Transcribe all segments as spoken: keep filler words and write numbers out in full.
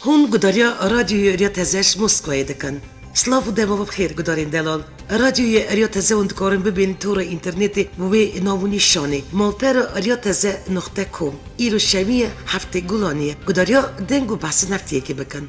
Hûn gudariya Radyoyê Eriya Teze ji Moskvayê dikin. Silav û dema we bi xêr gudarên delal. Radyoyê Eriya Teze hûn dikarin bibên tora înternetê bi wê nav û nîşanê: malpera eriya teze noqte com. Îro şemiyê heftê Gulanê ye. Gudariya deng û behsên heftiyekê bikin.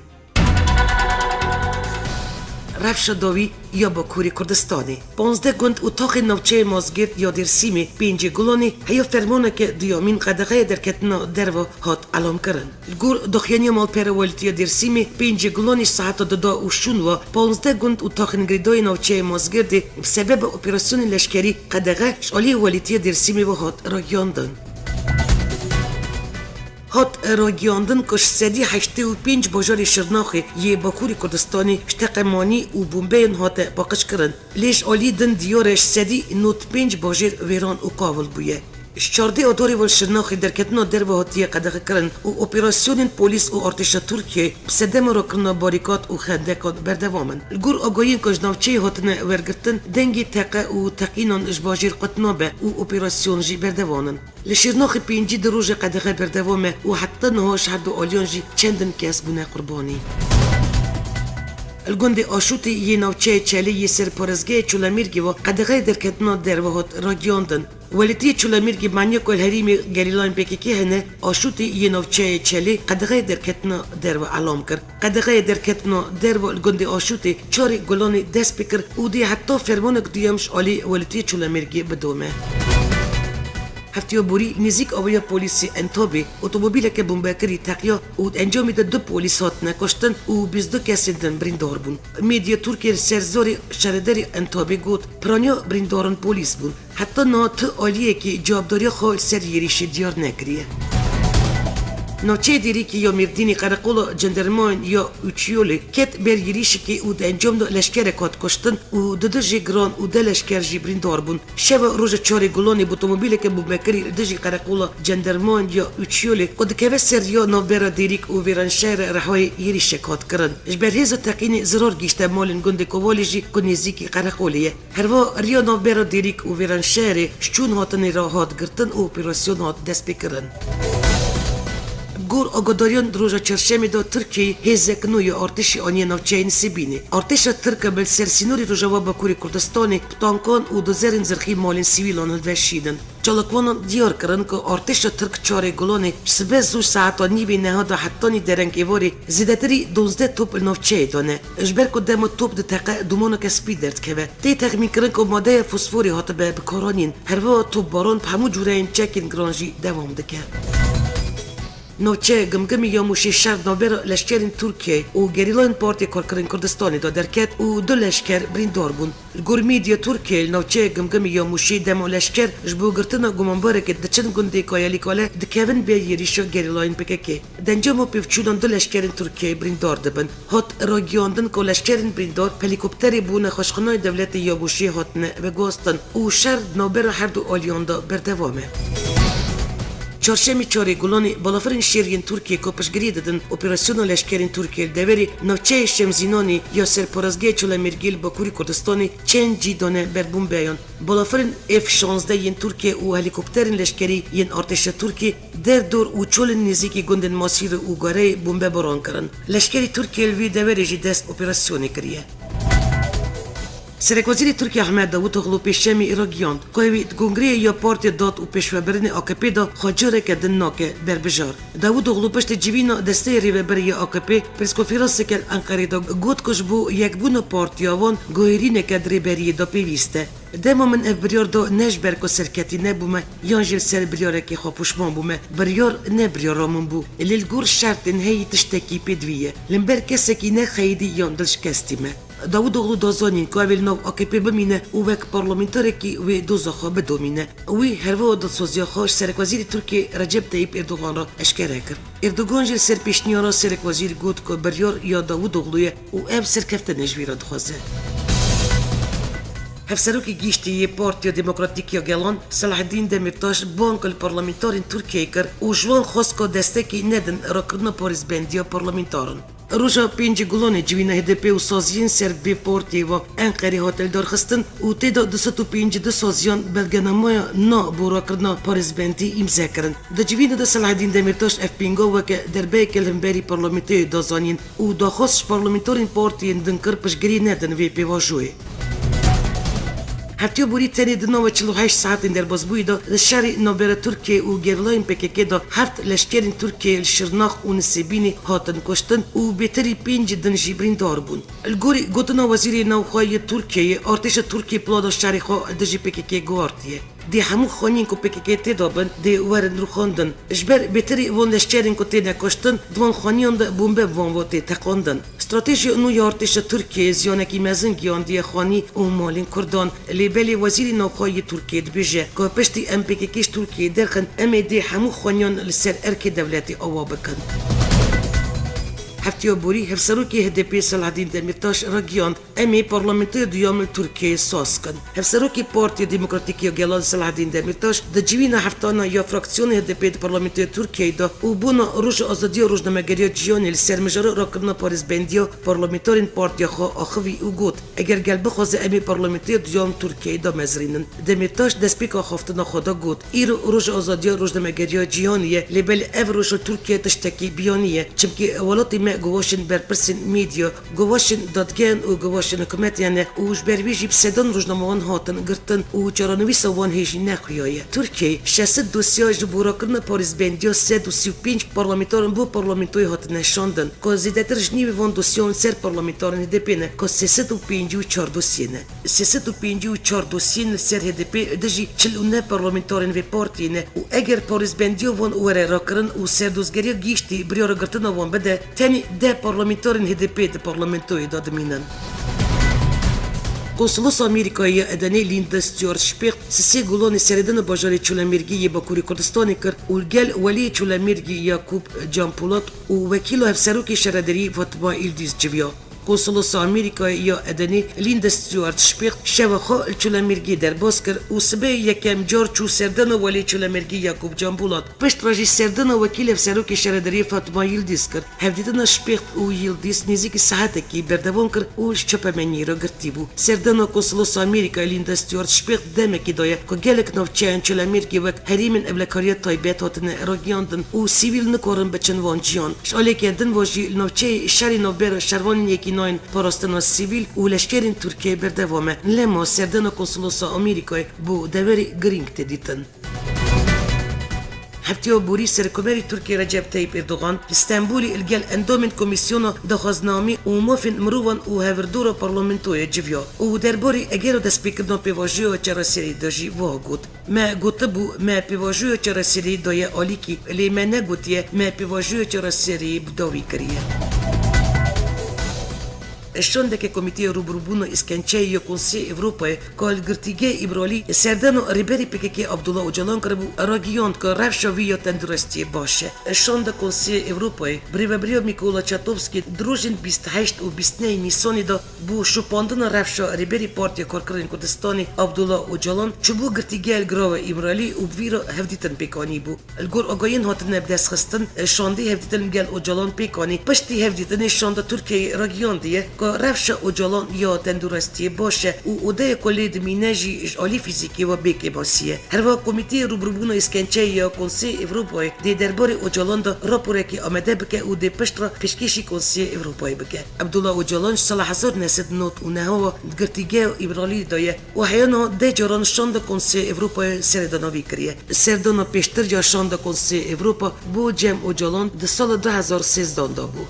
Rewşa dawî ya Bakurê Kurdistanê. Panzdeh gund û taxên navçeyê Mazgirt ya Dêrsimê, pêncê Gulanê, heya fermaneke duyemîn qedexeya derketina derve hat elamkirin. Li gor daxuyaniya malpera Welîtiya Dêrsimê, pêncê Gulanê saeta duda û şûn ve, panzdeh gund û taxên girêdayî navçeyê Mazgirdê bi sebeba operasyonên leşkerî qedexe ji aliyê Welîtiya Dêrsimê ve hat ragiyandin. Hat ragiyandin ku ji sedî heştê û pênc bajarê Şirnaxê yê Bakurê Kurdistanê ji teqemanî û bombeyan hate paqijkirin. Lê ji alî din diyar e ji sedî nod pênc bajêr wêran û qavil bûye. Ji çardeh Adarê ve li Şirnaxê derketina derve hatiye qedexekirin û operasyonên polîs û artêşa Tirkiyeyê bi sedema rakirina barîkat û xendekan berdewam in. Li gor agahiyên ku ji navçeyê hatine wergirtin, dengê teqe û teqînan ji bajêr qut nabe û operasyon jî berdewam in. Li Şirnaxê pêncî du roj e qedexe berdewam e û heta niha ji her du aliyan jî çendin kes bûne qurbanî. Li gundê Aşûtê yê navçeyê Çelê yê ser parêzgehê Çolemêrgê ve qedexeyê derketina derve hat ragiyandin. Welêtiyê Çolemêrgê maniya ku li herêmê gerîlayên P K K hene, Aşûtê yê navçeyê Çelê qedexeyê derketina derve elam kir. Qedexeyê derketina derve li gundê Aşûtê Çarê Gulanê dest pê kir û dê heta fermanek duyem ji alî Welêtiyê Çolemêrgê bidome. Heftiya borî nêzîk awiya polîsê Entabê otomobîleke bombekirî teqiya û di encamê de du polîs hatine kuştin û bîst du kesên din birîndar bûn. Medya Tirkiyê li ser zarê şarederê Entabê got, piraniya birîndaran polîs bûn. Heta niha tu aliyekî cewabdariya xwe li ser êrîşê diyar nekiriye. Navçeyê Dêrikê ya Mêrdînê qereqola cendermayên ya Uçyolê ket ber êrîşekê û di encam de leşkerek hat kuştin û du dijî giran û deh leşker jî birîndar bûn. Şeva roja çarê Gulanê bi otomobîleke bombekirî li dijî qereqola cendermayên ya Uçyolê ku dikeve ser riya navbera Dêrîk û Vêrenşehre Rihayê êrîşek hat kirin. Ji ber hêza teqînê zirar gihîşte malên gundê Kovalê jî ku nêzîkî qereqolê ye. Herwiha riya navbera Dêrîk û Vêrenşehirê ji çûn hatinê re hat girtin û operasyon hat destpêkirin. Bi gor agadariyan di roja çarşemê de Tirkiyeyê hêzek nû ya artêşê aniye navçeyên Sibînê. Artêşa Tirk a li ser sînorê rojava Bakurê Kurdistanê bi tankan û dozerên zirxî malên sivîlan hilveşînin. Çalakvanan diyar kirin ku artêşa Tirk çarê Gulanê ji sibe zû saeta nîvê neha de hetanî dereng êvarê zêdetirî duwazdeh top li navçeyê de ne. Ji ber ku dema top diteqe, dumaneke spî derdikeve. Tê texmînkirin ku madeya fosforê hatibe bikaranîn. Herwiha topbaran bi hemû cûreyên çekên giran jî dewam dike. Navçeya Gimgimî ya Mûşê şer navbera leşkerên Tirkiyeyê û gerîlayên Partiya Karkerên Kurdistanê de derket û du leşker birîndar bûn. Li gor medya Tirkiyeyê, li navçeya Gimgimî ya Mûşê dema leşker ji bo girtina gumanbarekê diçin gundê Kayelîkale, dikevin ber êrîşa gerîlayên P K K. Di encama pêvçûnan du leşkerên Tirkiyeyê birîndar dibin. Hat ragiyandin ku leşkerên birîndar bi helîkopterê bo nexweşxaneyê dewletê ya Mûşê hatine veguhastin û şer di navbera her du aliyan de berdewam e. Çarşemê çarê Gulanê balafirên şêr yên Tirkiyê ku piştgiriyê didin operasyona leşkerên Tirkiyê li deverê navçeyê Şemzînanê ya ser parêzgehê Çolemêrgê li Bakurê Kurdistanê çend cî dane ber bombeyan. Balafirên F şazdeh yên Tirkiyê û helîkopterên leşkerî yên artêşa Tirkiyê derdor û çolên nêzîkî gundên Masîrê û Gareyê bombebaran kirin. Leşkerî Tirkiyê li vî deverê jî dest operasyonê kiriye. Serekwezîrê Tirkiyê Ahmet Davutoglu pêşemî ragihand ku wî di kongreyê ya Partiya Dad û Pêşvebirinê A K P de xwe careke din nake berbijar. Davutoglu piştî civîna desteyê rêveberê ya A K P pirskonferanseke li Enqerê de got ku ji bo yekbûna partiya wan guherîneke di rêberiyê de pêwîst e. Dema min ev biryar da ne ji ber ku serketî nebûme yan jî li ser biryarekê xwe pişman bûme. Biryar ne biryara min bû. Lê li gor şertên heyî tiştekî pêdivî ye. Li ber kesekî ne xeyidî yan dilşikestî me. Davutoglu da zanîn ku ew ê li nav A K P bimîne û wek parlamenterekî wê doza xwe bidomîne. Wî herwiha dilsoziya xwe ji Serekwezîrê Tirkiyê Recep Tayyip Erdogan re eşkere kir. Erdogan jî li ser pêşniyara serekwezîr got ku biryar ya Davutoglu ye û ev serkeftinê ji wî re dixwaze. Hevserokê Giştî yê Partiya Demokratîk ya Gelan, Selaheddîn Demîrtaş, bang li parlamenterên Tirkiyeyê kir û ji wan xwest ku destekî nedin rakirina parêzbendiya parlamenteran. Roja pêncê Gulanê civîna H D P û saziyên ser vê partiyê ve Enqerê hate lidarxistin û tê de du sed û pêncî du saziyan belgenameya na bo rakirina parêzbendî îmze kirin. Di civînê de Selahedîn Demîrtaş ev pînga weke derbeyeke li hemberî parlamentoyê da zanîn û daxwaz ji parlamenterên partiyên din kir piştgirî nedin vê pêvajoyê. Heftiya borî tenê di nava çil û heşt saetên derbasbûyî de li şerê navbera Tirkiyê û gerîlayên P K K de heft leşkerên Tirkiyê li Şirnax û Nisêbînê hatin kuştin û bêtirî pêncî din jî birîndar bûn. Li gorî gotina Wezîrê Navxwe yê Tirkiyeyê, artêşa Tirkiyê plana şerê xwe dijî P K K guhartiye. Dê hemû xaniyên ku P K K tê de bin, dê werin rûxandin. Ji ber bêtirî van leşkerên ku têne kuştin, di van xaniyan de bombe bi van ve tê teqandin. Stratejiya nû ya artêşa Tirkiyeyê ziyanekî mezin gihandiye xanî û malên Kurdan. Lê belê Wezîrê Navxwe yê Tirkiyê dibêje ku piştî em P K K ji Tirkiyeyê derxin, em ê dê hemû xaniyan li ser erkê dewletê ava bikin. Heftiya borî Hevserokê H D P Selahedîn Demîrtaş ragihand, em ê parlamentoya duyem li Tirkiyeyê saz kin. Hevserokê Partiya Demokratîk ya Gelan Selahedîn Demîrtaş di civîna heftana ya fraksiyonê H D P di parlamentoya Tirkiyeyê de û bona Roja Azadiya Rojnamegeriya Cîhanê li ser mijara rakirina parêzbendiya parlamenterên partiya xwe axivî û got, eger gel bixwaze em ê parlamentoya duyem li Tirkiyeyê damezirînin. Demîrtaş destpêka axaftina xwe de got, îro Roja Azadiya Rojnamegeriya Cîhanê ye, lê belê ev roj li Tirkiye tiştekî biyanî ye, çimkî welatê me guvaşên berpirsên medya, guvaşên dadgehan û guvaşên hikûmetê hene û ji ber wî jî bi sedan rojnamevan hatin girtin û çarenivîsa wan hê jî nexuyaye. Tirkiyeyê şeş sed dosya ji bo rakirina parêzbendiya sed û sî û pênc parlamenteran bo parlamentoyê hatine şandin, ku zêdetir ji nîvê van dosyan li ser parlamenterên H D P ne, ku sê sed û pêncî û çar dosyê ne. Sê sed û pêncî û çar dosyên li ser H D P li dijî çil û neh parlamenterên vê partiyê ne û eger parêzbendiya van were rakirin û serdozgeriya giştî biryara girtina wan bide, tenê deh parlamenterên H D P di parlamentoyê de dimînin. Konsolosa Amerîkayê ya Edenê Linda Stewart Specht sisê Gulanê serêdana bajarê Çolemêrgê yê Bakurê Kurdistanê kir û li gel weliyê Çolemêrgê Yakup Canpolat û wekîla hevserokê şaredariyê Fatma Îldîz civiya. Konsolosa Amerîkayê ya Edenê Linda Stewart Specht şeva xwe li Çolemêrgê derbas kir û sibê yekem car çû serdana welê Çolemêrgê Yakup Canpolat. Piştre jî serdana wekîl hevserokê şaredariyê Fatma Yildiz kir. Hevdîtina Specht û Yildiz nêzîkî saetekî berdewam kir û ji çapemeniyê re girtî bû. Serdana Konsolosa Amerîkayê Linda Stewart Specht demekî daye ku gelek navçeyên Çolemêrgê wek herêmên ewlekariya taybet hatine ragiyandin û sivîl nikarin biçin van ciyan. Ji aliyeke din ve jî li navçeyê şerê navbera şervanên Yekînayên Parastina Sivîl û leşkerên Tirkiyeyê berdewam e. Lema serdana Konsolosa Amerîkayê bo deverê girîng tê dîtin. Hefteya borî Serokkomarê Tirkiyê Recep Tayyip Erdogan li Stenbolê li gel endamên Komîsyona Daxwaznamê û Mafên Mirovan û Hevirdora Parlamentoyê civiya û derbarê egera destpêkirina pêvajoya çareseriyê de jî wiha got, Me gotibû, me pêvajoya çareseriyê daye alîkî, lê me negotiye, me pêvajoya çareseriyê bi dawî kiriye. Şandeke Komîteya Rûbirûbûna Îskençeyê ya Konseyê Ewropayê, ku li Girtîgeha Îmralî serdana Rêberê P K K Abdullah Ocalan kiribû, ragihand ku rewşa wî ya tenduristiyê baş e. Şanda Konseyê Ewropayê, bi rêvebiriya Mîkola Çatowskî, di rojên bîst û heşt û bîst û nehê Nîsanê de bo şopandina rewşa Rêberê Partiya Karkerên Kurdistanê Abdullah Ocalan çûbû Girtîgeha Girava Îmralî û bi vî re hevdîtin pêk anîbû. Li gor agahiyên hatine bidestxistin, şandê hevdîtin li gel Ocalan pêk anî. Piştî hevdîtinê şanda Tirkiyeyê ragihandiye ku rewşa Ocalan ya tenduristiyê baş e û odeya ku lê dimîne jî ji alî fîzîkî ve bê kêmasî ye. Herwiha Komîteyê Rûbirûbûna Îskençeyê ya Konseyê Ewropayê dê derbarê Ocalan de raporekê amade bike û dê piştre pêşkêşî Konseyê Ewropayê bike. Abdullah Ocalan ji sala hezar neh sed nod û neh ve di Girtîgeha Îmralî de ye û heya niha deh caran şanda Konseyê Ewropayê serêdana wî kiriye. Serdana pêştir ya şanda Konseyê Ewropa bo Cem Ocalan di sala du hezar sêzdan de bû.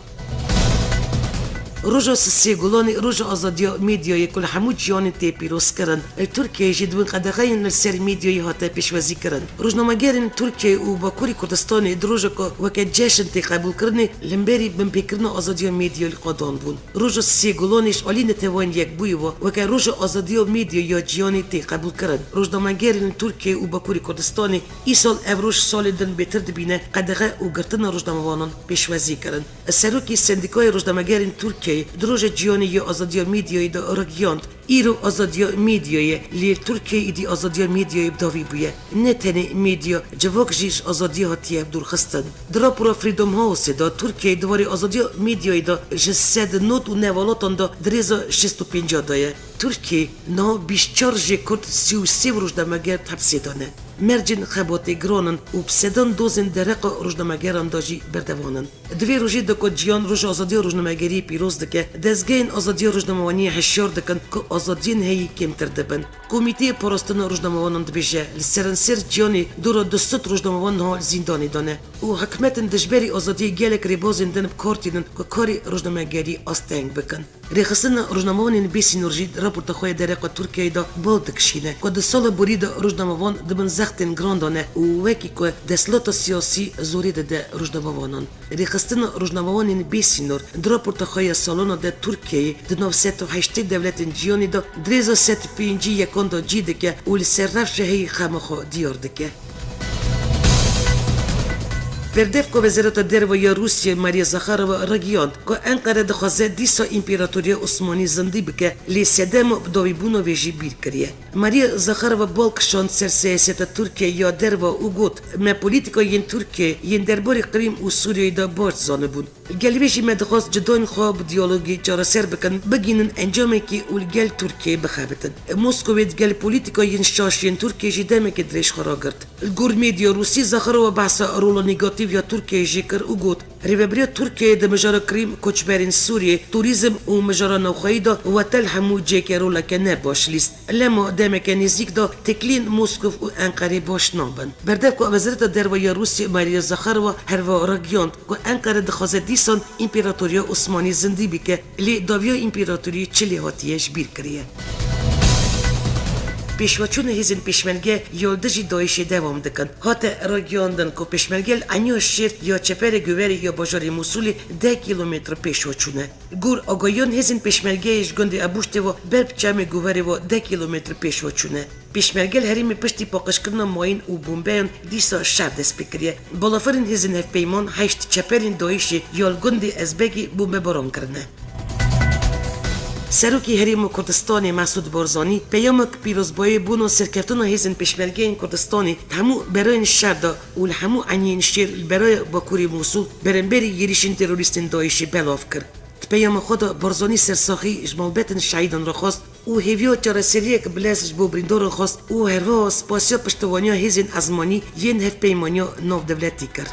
Roja sisê Gulanê, Roja Azadiya Medyayê ku li hemû cîhanê tê pîrozkirin, li Tirkiyeyê jî di bin qedexeyên li ser medyayê hate pêşwazîkirin. Rojnamegerên Tirkiyeyê û Bakurê Kurdistanê di roja ku weke ceşn tê qebûlkirinê, li hemberî binpêkirina azadiya medyayê li qadan bûn. Roja sisê Gulanê ji alî Neteweyên Yekbûyî ve weke Roja Azadiya Medyayê ya Cîhanê tê qebûlkirin. Rojnamegerên li Tirkiyeyê û Bakurê Kurdistanê îsal ev roj salên din bêtir dibîne, qedexe û girtina rojnamevanan pêşwazî kirin. Serokê Sendîkayê Rojnamegerên Tirkiyeyê di Roja Cîhanê ya Azadiya Medyayê de ragihand, Îro azadiya medyayê, lê li Tirkiyeyê êdî azadiya medyayê bi dawî bûye. Ne tenê medya, civak jî ji azadiyê hatiye dûrxistin. Di rapora Freedom House-ê de Tirkiyeyê di warê azadiya medyayê de ji sed nod û neh welatan de di rêza şêst û pênc de ye. Tirkiyeyê niha bîst çar jê Kurd, sî û sê rojnameger di hepsê de ne. Mercên xebatê giran in û bi sedan dozên di reqa rojnamegeran de jî berdewam in. Di vê rojê de ku ciyan Roja Azadiya Rojnamegeriyê pîroz dike, dezgehên azadiya rojnamevaniyê hişyar dikin ku azadiyên heyî kêmtir dibin. Komîteyê Parastina Rojnamevanan dibêje, li seranser ciyanê dora du sed rojnamevan niha li zîndanê de ne û hikûmetên dijberî azadiyê gelek rêbazên din bi kar tînin ku karê rojnamegerî asteng bikin. Rêxistina rojnamevanên bê sînor jî di raporta xwe ya dereqa Tirkiyeyê de bal dikişîne ku di sala borî de rojnamevan di bin zextên giran de ne û wekî ku desthilata siyasî zorê dide rojnamevanan. Rêxistina rojnamevanên bê sînor di raporta xwe ya salana de Tirkiyeyê di nav sed û heştê dewletên cîhanê de di rêza sed û pêncî yekan de cî dike û li ser rewşa heyî xema xwe diyar dike. Berdevka Wezareta Derve ya Rûsya Maria Zakharova ragihand ku Enqere dixwaze dîsa Împaratoriya Osmanî zindî bike, lê sedema bidawîbûna vê jî bîr kiriye. Maria Zakharova bal kişand ser siyaseta Tirkiyeyê ya derve û got, Me polîtîka yên Tirkiyeyê yên derbarê Qirîm û Sûriyeyê de baş zanibûn. Li gel vê jî me dixwest cidayên xwe bi diyalogê çareser bikin, bigihînin encamekê û li gel Tirkiyeyê bixebitin. Moskowê digel polîtîka yên şaş yên Tirkiyeyê jî demeke dirêj xwe ragirt. Li gor medya Rûsî, Zakharova behsa rola negatîf ya Tirkiyeyê jî kir û got, Rêvebiriya Tirkiyeyê di mijara Krîm, koçberên Sûriyê, turîzm û mijara navxweyî de wete li hemû cihekê roleke ne baş lîst. Lema demeke nêzîk de têkiliyên Moskow û Enqerê baş nabin. Berdevka Wezareta Derve ya Rûsya Maria Zakharova herwiha ragihand ku Enqere dixwaze dîsan Împaratoriya Osmanî zindî bike, lê dawiya împaratoriyê çi lê hatiye ji bîr kiriye. Pêşveçûna hêzên pêşmerge ya li dijî DAIŞê dewam dikin. Hate ragihandin ku pêşmerge li Eniya Şêr ya çeperê Guverê ya bajarê Mûsilê deh kîlometre pêşveçû ne. Li gor agahiyan hêzên pêşmergeyê ji gundê Ebûştê ve ber bi çemê Guverê ve deh kîlometre pêşveçû ne. Pêşmerge li herêmê piştî paqijkirina mayîn û bombeyan dîsa şer dest pê kiriye. Balafirên hêzên hevpeyman heşt çeperên DAIŞê ya li gundê Ezbegê bombebaran kirine. Serokê Herêma Kurdistanê Mesûd Barzanî peyamek pîrozbayê bona serkeftina hêzên pêşmergeyên Kurdistanê di hemû berayên şer de û li hemû eniyên şêr li beraya Bakurê Mûsûl beramberî yêrîşên terorîstên DAIŞê belav kir. Di peyama xwe de Barzanî sersaxî ji malbetên şehîdan re xwest û hêviya çareseriyek bilez ji bo birîndaran xwest û herwiha spasiya piştevaniya hêzên ezmanî yên Hevpeymaniya Navdewletî kir.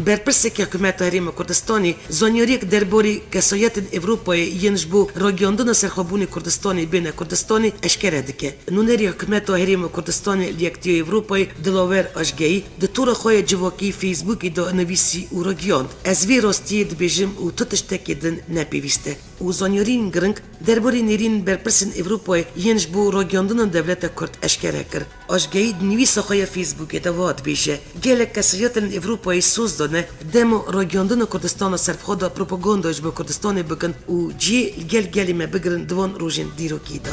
Berpirseke Hikûmeta Herêma Kurdistanê zanyariyek derbarê kesayetên Ewropayê yên ji bo ragihandina serxwebûnê Kurdistanê bêne Kurdistanê eşkere dike. Nûnerê Hikûmeta Herêma Kurdistanê li Yektiya Ewropayê Dilawer Ajgeyî di tora xwe ya civakî Facebookê de nivîsî û ragihand, Ez vê rastiyê dibêjim û tu tiştekê din ne pêwîst e. Û zanyariyên giring derbarê nêrîn berpirsên Ewropayê yên ji bo ragihandina dewleta Kurd eşkere kir. Ajgeyî di nivîsa xwe ya Facebookê de wiha dibêje, Gelek kesayetên Ewropayê soz dane dema ragihandina Kurdistana serbixwe de propaganda ji bo Kurdistanê bikin û cihê li gel gelê me bigirin di van rojên dîrokî de.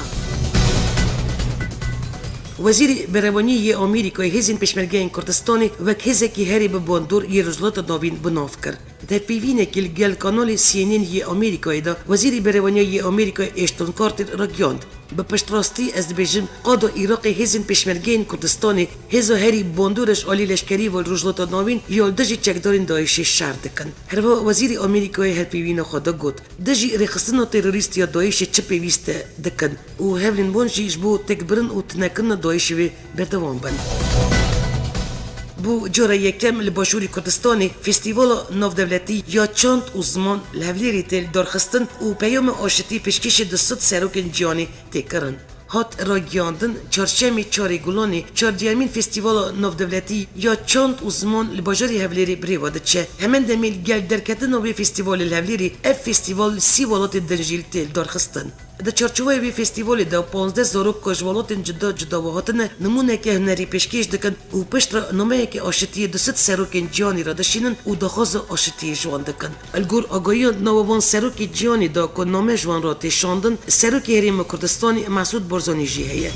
Wezîrê Berevaniyê yê Amerîkayê hêzên pêşmergeyên Kurdistanê wek hêzekî herî bi bandor yê Rojhilata Navîn bi nav kir. Di hevpeyvînekê li gel kanalê C N N yê Amerîkayê de Wezîrê Berevaniyê yê Amerîkayê Ashton Carter ragihand, Bi piştrastî ez dibêjim, qada Iraqê hêzên pêşmergeyên Kurdistanê hêza herî bandor e ji alî leşkerî ve li Rojhilata Navîn ya li dijî çekdarên DAIŞê şer dikin. Herwiha Wezîrê Amerîkayê hevpeyvîna xwe de got, Dijî rêxistina terorîst ya DAIŞê çi pêwîst e dikin û hevlên wan jî ji bo têkbirin û tunekirina DAIŞê ve berdewam bin. Bû cara yekem li Başûrê Kurdistanê Festîvala Navdewletî ya Çand û Ziman li Hevlêrê tê lidarxistin û peyama aşitî pêşkêşî du sed serokên cîhanê tê kirin. Hat ragihandin, çarşemê çarê Gulanê, çarduyemîn Festîvala Navdewletî ya Çand û Ziman li bajarê Hevlêrê bi rê ve diçe. Hemen demê li gel derketina wê festîvalê li Hevlêrê, ev festîval li sî welatên din jî li tê lidarxistin. Di çarçoveyê vê festîvalê de panzdeh zarok ku ji welatên cuda cuda ve hatine, nimûneke hunerî pêşkêş dikin û piştre nameyeke aşitiyê du sed serokên cîhanê re dişînin û daxwaza aşitiyê ji wan dikin. Li gor agahiya di nava van serokê cîhanê de ku name ji wan re tê şandin, Serokê Herêma Kurdistanê Mesûd Barzanî jî heye.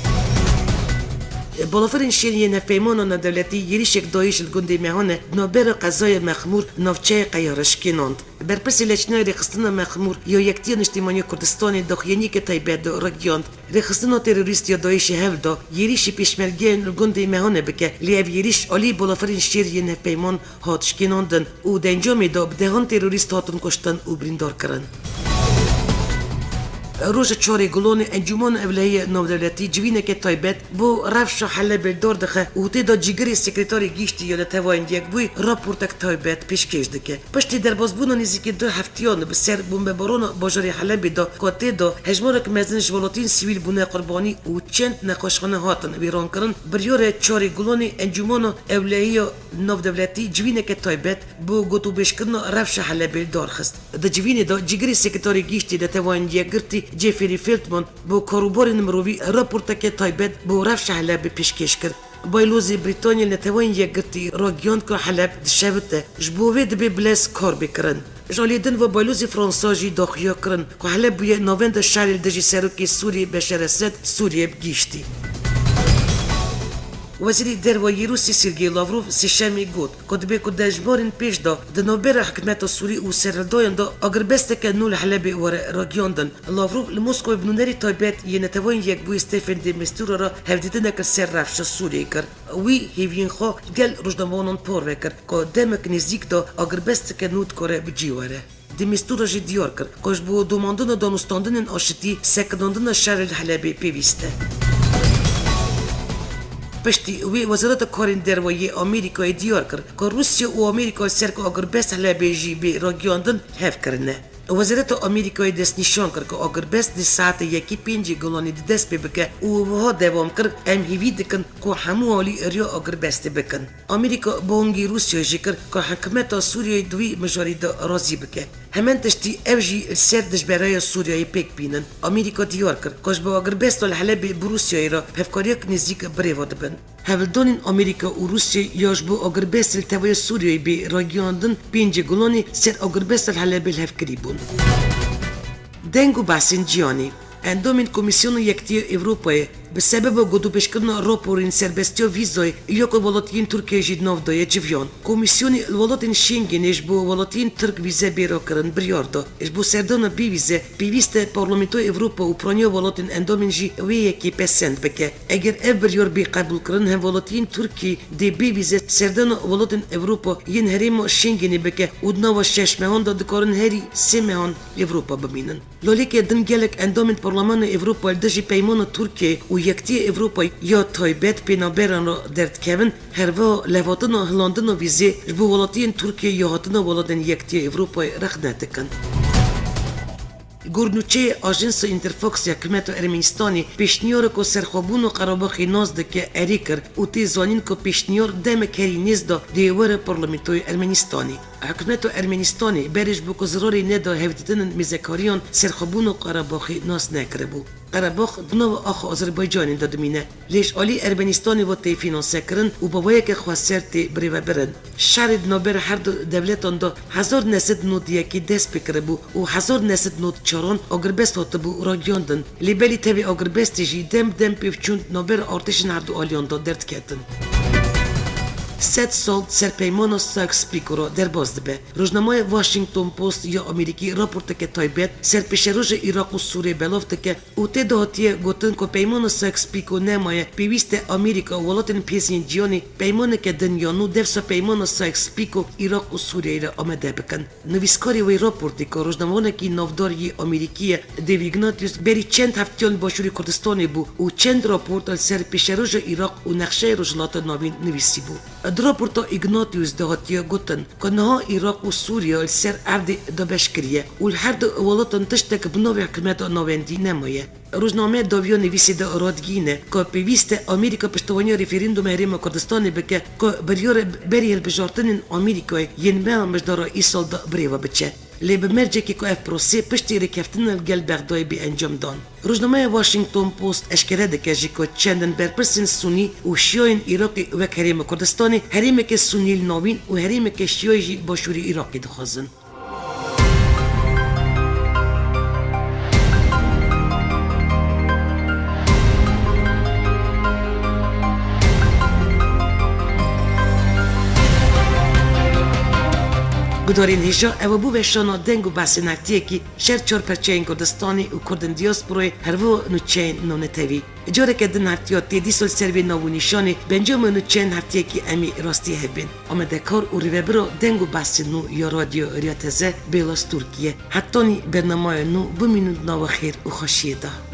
Balafirên şêr yên Hevpeymana Navdewletî êrîşek DAIŞ li gundê Mehane di navbera qezaya Mexmûr navçeyê Qeyara şikênand. Berpirsê Leşînayê Rêxistina Mexmûr ya Yektiya Niştimanî ya Kurdistanê daxuyaniyeke taybet de ragihand, rêxistina terorîst ya DAIŞê hewl da êrîşî pêşmergeyên li gundê Mehane bike, lê ev êrîş alî balafirên şêr yên hevpeyman hat şikênandin û di encamê de bi dehan terorîst hatin kuştin û birîndar kirin. Roja çarê Gulanê Encûmena Ewlehiya Navdewletî civîneke taybet bo rewşa Helebê li dar dixe û tê de cîgirê Sekreterê Giştî ya Neteweyên Yekbûyî raportek taybet pêşkêş dike. Piştî derbasbûna nêzîkî du heftiyan bi ser bombebarana bajarê Helebê de, ku tê de hejmarek mezin ji welatiyên sivîl bûne qurbanî û çend nexweşxane hatin wêrankirin, biryare çarê Gulanê Encûmena Ewlehiya Navdewletî civîneke taybet bo gotûbêjkirina rewşa Helebê li dar xist. Di civînê de cîgirê Sekreterê Giştî Neteweyên Yekgirtî Jeffrey Feltman bo karûbarên mirovî raporteke taybet bo rewşa Helebê pêşkêş kir. Baylozê Brîtanya li Neteweyên Yekgirtî ragihand ku Heleb dişewite, ji bo vê dibe bi lez kar bê kirin. Ji aliyê din ve baylozê Fransa jî daxuya kirin ku Heleb bûye navenda şerê li dijî serokê Sûriyê Beşar Esed Sûriyê bi giştî. Wezîrê Derve yê Rûsya Sergey Lavrov Sêşemê got ku dibe ku dejbarên pêş de di navbera hikûmeta Sûrî û serhildayan de agirbesteke nû li Helebê were ragihandin. Lavrov li Moskowê bi nûnerê taybet yê Neteweyên Yekbûyî Stephen de Mistura re hevdîtinek li ser rewşa Sûriyeyê kir. Wî hêviyên xwe gel rojnamevanan parve kir ku demek nêzîk de agirbesteke nû dikare bi cî were. De Mistura jî diyar kir ku ji bo domandina danûstandinên aşitî sekinandina şerê li Helebê pêwîst e. Piştî wê Wezareta Karên Derve yê Amerîkayê diyar kir ku Rûsya û Amerîka li ser ku agirbest Helebê jî bê ragihandin hev kirine. Wezareta Amerîkayê destnîşan kir ku agirbest di saetê yekê pêncê Gulanê de dest pê bike û wiha dewam kir, Em hêvî dikin ku hemû alî riya agirbestê bikin. Amerîka bangî Rûsyayê jî kir ku hikûmeta Sûriyeyê di wî mijarî de razî bike. Hemen tiştî ev jî li ser dijbereya Sûriyeyê pêk bînin. Amerîka diyar kir ku ji bo agirbesta li Helebê bi Rûsyayê re bi hevkariyek nêzîk birêve dibin. Hevldanên Amerîka û Rûsyayê ya ji bo agirbestê li teveya Sûriyeyê bê ragihandin pêncê Gulanê ser agirbesta li Helebê li hev kirî bûn. Deng û behsên cîhanê. Endamên Komîsyona Yektiya Ewropayê bi sebeba gotûbêjkirina raporên serbestiya vîzayê ya ku welatiyên Tirkiyeyê jî di nav de ye civiyan. Komîsyonê li welatên Şengenê ji bo welatiyên Tirk vîze bê rakirin biryar da. Ji bo serdana bê vîze pêwîst e Parlamentoya Ewropa û piraniya welatên endamên jî wê yekê pesend bike. Eger ev biryar bê qebûlkirin, hemwelatiyên Tirkiyê dê bê vîze serdana welatên Ewropa yên herêma Şengenê bike û di nava şeş mehan de dikarin herî sê mehan li Ewropa bimînin. Laleke din gelek endamên Parlemana Ewropa li dijî peymana Tirkiyeyê û Yektiya Ewropa ya taybet pênaberan re derdikevin, herwiha levhatina hilandina vîzê ji bo welatiyên Tirkiyeyê ya hatina welatên Yektiya Ewropayê rexne dikin. Gor nûçeyê Ajansa Interfax ya hikûmeta Ermenistanê pêşniyarek ku serxwebûna Qerebaxê nas dike erê kir û tê zanîn ku pêşniyar demek herî nêz de dê were Parlamentoya Ermenistanê. Hikûmeta Ermenistanê berê ji bo ku zirarê neda hevdîtinên mêzekariyan serxwebûna Qerebaxê nas nekiribû. Qerebax di nava axa Azerbaycanê de dimîne. Lê ji alî Ermenistanê ve tê fînansekirin û bi vê yekê xweser tê birêvebirin. Şerê di navbera her du dewletan de hezar neh sed nod yekê dest pê kiribû û hezar neh sed nod çaran agirbest hatibû ragihandin. Lê belê tevî agirbestê jî dem bi dem pêvçûn di navbera artêşên her du aliyan de derdiketin. Sed sal di ser peymana Sykes-Picot re derbas dibe. Rojnameya Washington Post ya Amerîkî raporteke taybet ser pêşeroja Iraq û Sûriyê belav dike û tê de hatiye gotin ku peymana Sykes-Picot nemaye, pêwîst e Amerîka û welatên pêz yên cîhanê peymaneke din ya nû dewsa peymana Sykes-Picot Iraq û Sûriyeyê re amade bikin. Nivîskarê wê raportê ku rojnamevanekî navdar yê Amerîkî ye, Dave Ignatius, berî çend heftiyan li Başûrê Kurdistanê bû û çend raport li ser pêşeroja Iraq û nexşeyê Rojhilata Navîn nivîsîbû. Di raporta Ignatius de hatiye gotin ku niha Iraq û Sûriye li ser erdê dabeş kiriye û li her du welatan tiştek bi navê hikûmeta navendî nemaye. Rojname dawiya nivîsê de radigihîne ku pêwîst e Amerîka piştevaniya referanduma Herêma Kurdistanê bike ku biryara berî hilbijartinên Amerîkayê yên meha mijdara îsal de birêve biçe. Lê bi mercekê ku ev prosê piştî rêkeftina li gel Bexdayê bê encam dan. Rojnameya Washington Post eşkere dike jî ku çendin berpirsên Sunî û Şiyayên Iraqê wek Herêma Kurdistanê, herêmeke Sunî li navîn û herêmeke Şiyayî jî başûrê Iraqê dixwazin. Gudarên hêja ew bû veşana deng û behsên heftiyekî şer çar perçeyên Kurdistanê û Kurdên diasporayê herwiha nûçeyên navnetewî. Careke din heftiya tê dîsa li ser vê nav û nîşanê bi encama nûçeyên heftiyekî em ê rastî hev bên. Amadekar û rêvebira deng û behsên nû ya Radyo Riya Teze Bêla Stûrkî ye. Hetanî bernameyên nû bimînin di nava xêr û xweşiyê de.